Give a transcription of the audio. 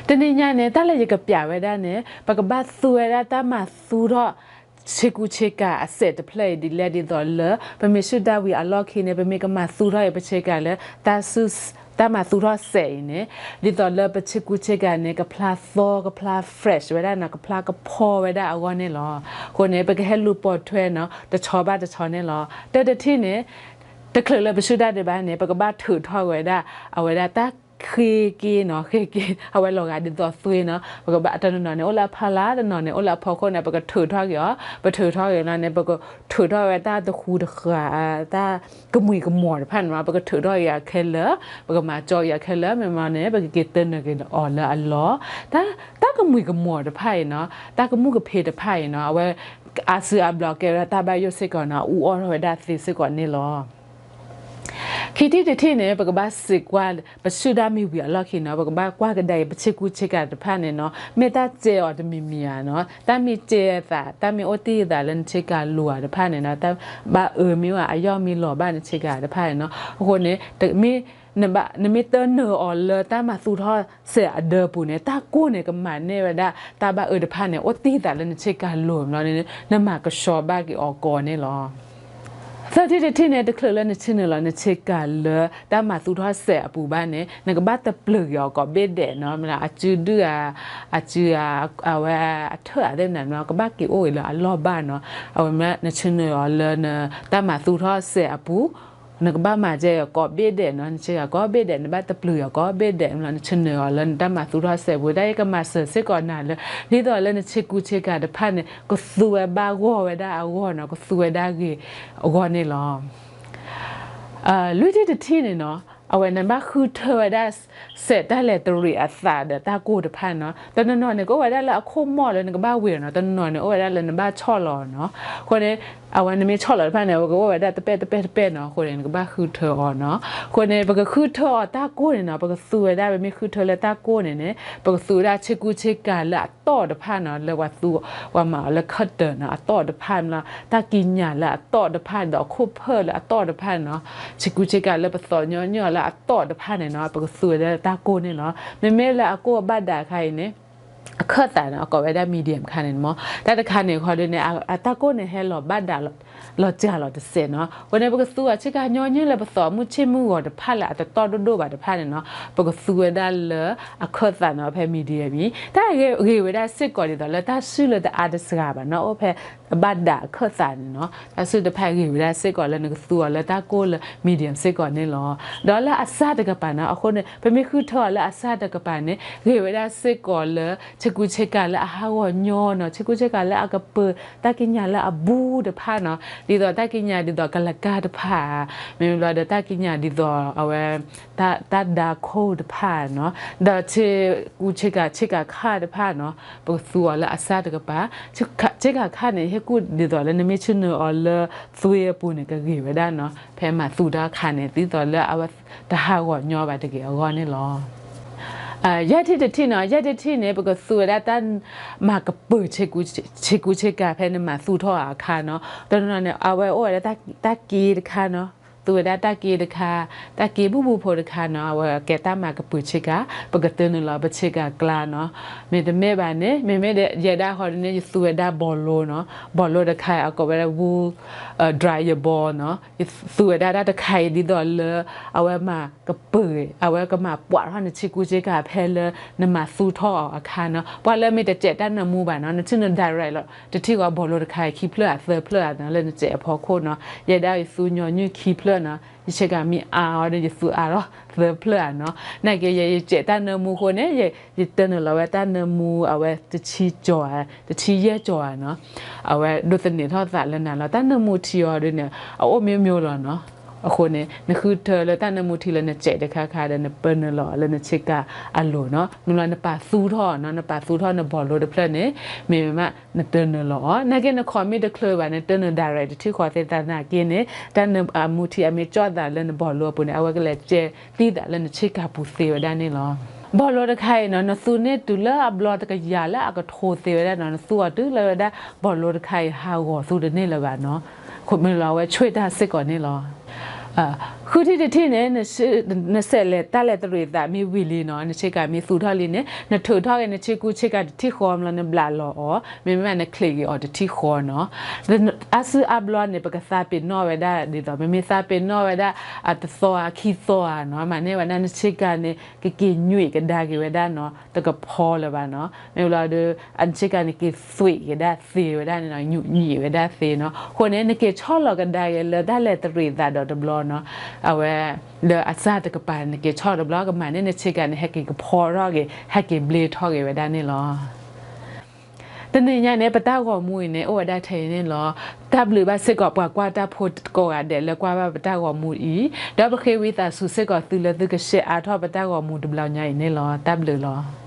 တနံၤညါန့ၣ် တၢ်လၢယကပျးဝဲဒၣ်န့ၣ် ပကဘၣ်သူဝဲဒၣ်တၢ်မၤသူၣ်ထီၣ် ဆ့ကူဆ့ကၤအစဲးတဖျၢၣ်အံၤဒ်လဲၣ် ဒ်သိးလၢ ပမ့ၢ်ဆူၣ်တၢ်ဝံၤအလီၢ်ခံန့ၣ် ပမ့ၢ်ကမၤသူၣ်ထီၣ်အံၤပဆ့ကၤလၢ တၢ်မၤသူၣ်ထီၣ်စဲးအံၤန့ၣ် ဒ်သိးလၢပဆ့ကူဆ့ကၤန့ၣ် ကဖျါသီ ကဖျါ fresh ဝဲဒၣ်နီၤ ကဖျါကဖီဝဲဒၣ်အဂီၢ်န့ၣ်လီၤ. အဃိန့ၣ် ပကဟဲလူၤပိာ်ထွဲနီၤ တဆီဘၣ်တဆီန့ၣ်လီၤ. တၢ်တထံၣ်န့ၣ် တချုးလၢပဆူၣ်တၢ်ဒံးဘၣ်န့ၣ် ပကဘၣ်ထုးထီၣ်ဝဲဒၣ် အဝဲဒၣ်တၢ်ဃ့က့နီၤ ဃ့က့ အဝဲလီၤဂာ်ဒ်သိးသွ့နီၤ ပကဘၣ်တနီၤနီၤန့ၣ် အိၣ်လၢအဖီလာ် တနီၤန့ၣ် အိၣ်လၢအဖီခိၣ်န့ၣ် ပကထုးထီၣ်က့ၤအီၤ ပထုးထီၣ်က့ၤလီၤန့ၣ် ပကထုးထီၣ်ဝဲတၢ်တဃူတဃာ် တၢ်ကမှံၤကမှီၤတဖၣ်န့ၣ်မး ပကထုးထီၣ်က့ၤအီၤခဲလၢာ် ပကမၤကၠီက့ၤအီၤခဲလၢာ် မ့ၢ်မးန့ၣ် ပကက့ၤတၢနုာ်က့ၤအီၤလၢအလီၢ် တၢ် တၢ်ကမှံၤကမှီၤတဖၣ်အံၤနီၤ တၢ်ကမူၣ်ကဖ့တဖၣ်အံၤနီၤ အဝဲ အါစုအါဘျီကဲဝဲဒၣ်တၢ်ဘၣ်ယိၣ်စ့ၢ်ကီးနီၤ အူအီၣ်ထီၣ်ဝဲဒၣ်သ့စ့ၢ်ကီးန့ၣ်လီၤ. ခံထံၣ်တထံၣ်န့ၣ် ပကဘၣ်စံးကွၢ် ပဆူၣ်တၢ်မ့ၢ်ဝံၤအလီၢ်ခံနီၤ ပကဘၣ်ကွၢ်ကဒါအံၤ ပဆ့ကူဆ့ကၤတဖၣ်န့ၣ်နီၤ မ့ၢ်တၢ်စဲအီၤတမံၤမံၤဧါနီၤ တၢ်မ့ၢ်စဲအသး တၢ်မ့ၢ်အိၣ်တံၢ်အသးလၢနဆ့ကၤလိၤဧါတဖၣ်န့ၣ်နီၤ တၢ်ဘၣ်အၢမ့ၢ်ဝဲ အယီၢ်မ့ၢ်လီၤဘၣ်နဆ့ကၤတဖၣ်န့ၣ်နီၤ အဃိန့ၣ် မ့ၢ် နမ့ၢ်တၢနုာ်အီၤလၢတၢ်မၤသူၣ်ထီၣ်စဲးအဒၢပူၤန့ၣ် တၢ်ကိၢ်န့ၣ် ကမၤန့ၢ်ဝဲဒၣ် တၢ်ဘၣ်အၢတဖၣ်န့ၣ် အိၣ်တံၢ်သးလၢနဆ့ကၤလိၤန့ၣ် နမၤကဆှီဘၣ်က့ၤအီၤကိးန့ၣ်လီၤ. သၢထံၣ်တထံၣ်န့ၣ် တချုးလၢနဆ့နုာ်လီၤ နဆ့ကၤလၢတၢ်မၤသူၣ်ထီၣ်စဲးအပူၤဘၣ်န့ၣ် နကဘၣ်တပျုာ်က့ၤအီၤကိးဘ့ၣ်ဒဲးနီၤ အစုဒုၣ်ဧါ အစုဧါ အဝဲအထၢၣ်အသ့ၣ်န့ၣ် ကဘၣ်က့ၤအိၣ်ဂ့ၤလၢအလီၢ်ဘၣ်နီၤ အဝဲမ့ၢ်နဆ့နုာ်အီၤလၢနတၢ်မၤသူၣ်ထီၣ်စဲးအပူၤ နကဘၣ်မၤကဲအီၤကိးဘ့ၣ်ဒဲးနီၤ နဆ့ကၤကိးဘ့ၣ်ဒဲး နဘၣ်တပျုာ်အီၤကိးဘ့ၣ်ဒဲး နဆ့နုာ်အီၤလၢနတၢ်မၤသူၣ်ထီၣ်စဲးပူၤ တၢ်အံၤကမၤစၢၤစ့ၢ်ကီးနၤလၢ ဒ်သိးလၢနဆ့ကူဆ့ကၤတဖၣ်န့ၣ် ကသူဝဲဘၣ်ဂီၢ်ဝဲဒၣ်အဂီၢ်နီၤ ကသူဝဲဒၣ်ဂ့ၤအဂီၢ်န့ၣ်လီၤ. လွံၢ်ထံၣ်တထံၣ်န့ၣ်နီၤ အဝဲနဘၣ်ဃုထၢဝဲဒၣ် စဲးတၢ်လဲၤတရံးအသးဒီးတၢ်ကိၢ်တဖၣ်နီၤ တနီၤနီၤန့ၣ် ကအိၣ်ဝဲဒၣ်လၢအခိၣ်မီၢ်လၢနကဘၣ်ဝ့ၤအီၤနီၤ တနီၤနီၤန့ၣ် အိၣ်ဝဲဒၣ်လၢနဘၣ်ဆီၣ်လီၤအီၤနီၤ အဃိန့ၣ် အဝဲနမ့ၢ်ဆီၣ်လီၤတဖၣ်န့ၣ် အဝဲကအိၣ်ဝဲဒၣ်တပဲၣ်တပဲၣ်တပဲၣ်နီၤ အဃိန့ၣ် နကဘၣ်ဃုထၢအီၤနီၤ အဃိန့ၣ် ပကဃုထၢအီၤတၢ်ကိၢ်န့ၣ်နီၤ ပကသူဝဲဒၣ် ပမ့ၢ်ဃုထၢလၢတၢ်ကိၢ်န့ၣ်န့ၣ် ပကသူဝဲဒၣ်ဆ့ကူဆ့ကၤလၢအတီၢ်တဖၣ်နီၤ လၢပှၤသူ ပှၤမၤအီၤလၢ curtain နီၤ အတီၢ်တဖၣ်နီၤ တၢ်ကံးညာ်လၢအတီၢ်တဖၣ်ဒီးအခိၣ်ဖၢၣ်လၢအတီၢ်တဖၣ်နီၤ ဆ့ကူဆ့ကၤလၢပသီၣ်ညီနုၢ်အီၤလၢအတီၢ်တဖၣ်န့ၣ်နီၤ ပကသူဝဲဒၣ်တၢ်ကိၢ်န့ၣ်လီၤ. မ့မ့ၢ်လၢအကိၢ်အဘၣ်ဒၣ်အခါအံၤန့ၣ် အခၢၣ်သးန့ၣ် အကိးဝဲဒၣ် medium အခါန့ၣ်မး တၢ်တခါန့ၣ်ဃီဒ်န့ၣ် အတၢ်ကိၢ်န့ၣ်ဟဲလီၤဘၣ်ဒၣ် လီၤစှၤလီၤတစဲးနီၤ အဃိန့ၣ် ပကသူအီၤဆ့ကၤညီနုၢ်လၢပသီၣ်မုၢ်ဆ့ၣ်မုၢ်ဂီၤတဖၣ်လၢအတတီၢ်ဒိၣ်ဒိၣ်ဘၣ်တဖၣ်န့ၣ်နီၤ ပကသူဝဲဒၣ်လၢအခၢၣ်သးနီၤ ဖဲ medium အံၤ တၢ်ဂ့ၤဝဲဒၣ်စ့ၢ်ကီးဒ်သိးလၢတၢ်စုၣ်လၢတအါတစှၤဘၣ်နီၤ အိၣ်ဖဲအဘၣ်ဒၣ်အခၢၣ်သးန့ၣ်နီၤ တၢ်စုၣ်တဖၣ်ဂ့ၤဝဲဒၣ်စ့ၢ်ကီးလၢနကသူအီၤလၢတၢ်ကိၢ်လၢ medium စ့ၢ်ကီးန့ၣ်လီၤ. ဒီးလၢအစၢ်တကပၤနီၤ အဃိန့ၣ် ပမ့ၢ်ဃုထၢအီၤလၢအစၢ်တကပၤန့ၣ် ဂ့ၤဝဲဒၣ်စ့ၢ်ကီးလၢ ဆ့ကူဆ့ကၤလၢအဟးဂီၤညီနီၤ ဆ့ကူဆ့ကၤလၢအကပၢၤ တၢ်ကံးညာ်လၢအဘူးတဖၣ်နီၤ ဒ်သိးတၢ်ကံးညာ်ဒ်သိးကလကၢ်တဖၣ် မ့ၢ်ဘျီဒီးတၢ်ကံးညာ်ဒ်သိးအဝဲ တၢ်ဒါခိၣ်တဖၣ်နီၤ ဒီးဆ့ကူဆ့ကၤ ဆ့ကၤခၣ်တဖၣ်နီၤ ပကသူအီၤလၢအစၢ်တကပၤ ဆ့ကၤခၣ်န့ၣ် ဟ့ၣ်ကူၣ်ဒ်သိးလၢနမ့ၢ်ဆ့ၣ်နီၤအီၤလၢသွ့အပူၤန့ၣ် ကဂ့ၤဝဲဒၣ်နီၤ ဖဲမၤသူတၢ်ခါန့ၣ် ဒ်သိးလၢအဝဲတဟးဂီၤညီဘၣ်တဂ့ၤအဂီၢ်န့ၣ်လီၤ. ယဲၢ်ထံၣ်တထံၣ်နီၤ ယဲၢ်ထံၣ်တထံၣ်န့ၣ် ပကသူဝဲဒၣ်တၢ်မၤကပၢၤ ဆ့ကူဆ့ကၤဖဲနမၤသူထီၣ်အခါနီၤ တနီၤနီၤန့ၣ် အဝဲအိၣ်ဝဲဒၣ်တၢ်က့တခါနီၤ သူဝဲဒၣ်တၢ်က့တခါ တၢ်က့ဘူၣ်ဘူၣ်ဖိတခါနီၤ အဝဲကဲတၢ်မၤကပၢၤဆ့ကၤ ပကတၢနုာ်လီၤပဆ့ကၤကျါနီၤ မ့တမ့ၢ်ဘၣ်န့ၣ် မ့မ့ၢ်ယဲဒၣ်ဃီဒ်န့ၣ် ယသူဝဲဒၣ်ဘီလိနီၤ ဘီလိတခါအကိးဝဲဒၣ် wool dryable နီၤ ယသူဝဲဒၣ်တၢ်တခါအံၤဒ်သိးလၢ အဝဲမၤကပၢၤ အဝဲကမၤပှးထီၣ်နဆ့ကူဆ့ကၤဖဲလၢနမၤသူထီၣ်အီၤအခါနီၤ ပှၤလၢမ့ၢ်တစဲးတၢ်နၢမူဘၣ်နီၤ နဆ့ၣ်နီၤ direct လီၤ တထံၣ်ဃီဘီလိတခါအံၤ ခံဖျၢၣ်ဧါသၢဖျၢၣ်ဧါနီၤ လၢနစဲးအဖီခိၣ်နီၤ ယဲဒၣ်ယသူညီနုၢ်ခံဖျၢၣ်နီၤ ယဆ့ကၤမ့ၢ်အါအီၤဒီး ယသူအါထီၣ်သၢဖျၢၣ်ဧါနီၤ နာ်က့ ယဲယစဲးတၢ်နၢမူအဃိန့ၣ် ယတၢနုာ်လီၤဝဲတၢ်နၢမူအဝဲတဆံကၠီၤဧါ တဆံယဲၢ်ကၠီၤဧါနီၤ အဝဲဒိးသန့ၤထီၣ်သးလၢနၤလီၤ တၢ်နၢမူထံအီၤဒ်န့ၣ် အအိၣ်မ့ၢ်မ့ၢ်လီၤနီၤ အဃိန့ၣ် နဃုထၢလၢတၢ်နၢမူထံလၢနစဲးတခါခါဒီး နပၢနုာ်လီၤလၢနဆ့ကၤအလိၤနီၤ မ့ၢ်လီၤနပာ်သူထီၣ်နီၤ နပာ်သူထီၣ်နဘီလိတဖျၢၣ်န့ၣ် မ့ၢ်မးနတၢနုာ်လီၤအီၤ နာ်က့နခီၣ်မ့ၢ်တချုးဘၣ်န့ၣ် တၢနုာ် direct တထံၣ်ဃီသ့ၣ်တၢ်နာ်က့န့ၣ် တၢ်နၢမူထံအမ့ၢ်ကၠီၣ်သးလၢနဘီလိအပူၤန့ၣ် အဝဲကလဲၤကဲသံသးလၢနဆ့ကၤပူၤသ့ဝဲဒၣ်န့ၣ်လီၤ ဘီလိတခါအံၤနီၤ နသူန့ၢ်တုၤလၢအဘျီတကယၤလၢအကထိသ့ဝဲဒၣ်နီၤ နသူအီၤတုၤလၢဝဲဒၣ် ဘီလိတခါအံၤဟးဂီၤသူတန့ၢ်လၢၤဘၣ်နီၤ ခိၣ်မ့ၢ်လီၤအဝဲဆွ့ၣ်တၢ်စ့ၢ်ကီးန့ၣ်လီၤ ဃုထံၣ်တထံၣ်န့ၣ် နဆဲးလဲၤတၢ်လဲၤတရံးသးမ့ၢ်ဝံၤလံနီၤ, နဆ့ကၤမ့ၢ်သူထီၣ်လံန့ၣ် နထုးထီၣ်က့ၤနဆ့ကူဆ့ကၤတထံၣ်ဃီ မ့ၢ်လီၤနဘျးလီၤအီၤ, မ့မ့ၢ်နချံးက့ၤအီၤတထံၣ်ဃီနီၤ. အါစုအါဘျီန့ၣ် ပကသးပ့ၤနီၣ်ဝဲဒၣ်ဒ်သိး မ့မ့ၢ်သးပ့ၤနီၣ်ဝဲဒၣ် အတသီအခံသီဧါနီၤ, မၤန့ၢ်ဝဲဒၣ်နဆ့ကၤန့ၣ် ကက့ၤညွံးကဒါက့ၤဝဲဒၣ်နီၤ, တကဖီလၢၤဘၣ်နီၤ. မ့ၢ်လီၤဒီး အနဆ့ကၤန့ၣ်က့ၤသွံးက့ၤဒၣ်သ့ဝဲဒၣ်န့ၣ်နီၤ, ညွံးညွံးဝဲဒၣ်သ့နီၤ. အဃိန့ၣ် နက့ၤဆီၣ်လီၤကဒါက့ၤလၢတၢ်လဲၤတရံးသးဒီးတဘျီနီၤ, အဝဲ လၢအစၢ်တကပၤန့ၣ် နက့ၤဆီၣ်တဘျီ ကမၤန့ၢ်နဆ့ကၤန့ၣ် ဟဲက့ၤကဖီထီၣ်က့ၤ ဟဲက့ၤဘျ့ထီၣ်က့ၤဝဲဒၣ်န့ၣ်လီၤ. တနံၤညါန့ၣ် ပတၢ်ဂီၤမူအံၤန့ၣ် အိၣ်ဝဲဒၣ်ထဲအံၤန့ၣ်လီၤ. တၢ်ဘျုးဘၣ်စ့ၢ်ကီးပှၤကွၢ်တၢ်ဖိကိးဂၤဒဲးလၢကွၢ်ဘၣ်ပတၢ်ဂီၤမူအံၤ, ဒီးပဃ့ဝံသးစူၤစ့ၢ်ကီးသုလၢသုက share အါထီၣ်ပတၢ်ဂီၤမူတဘျီညါအံၤန့ၣ်လီၤ. တၢ်ဘျုးလီၤ.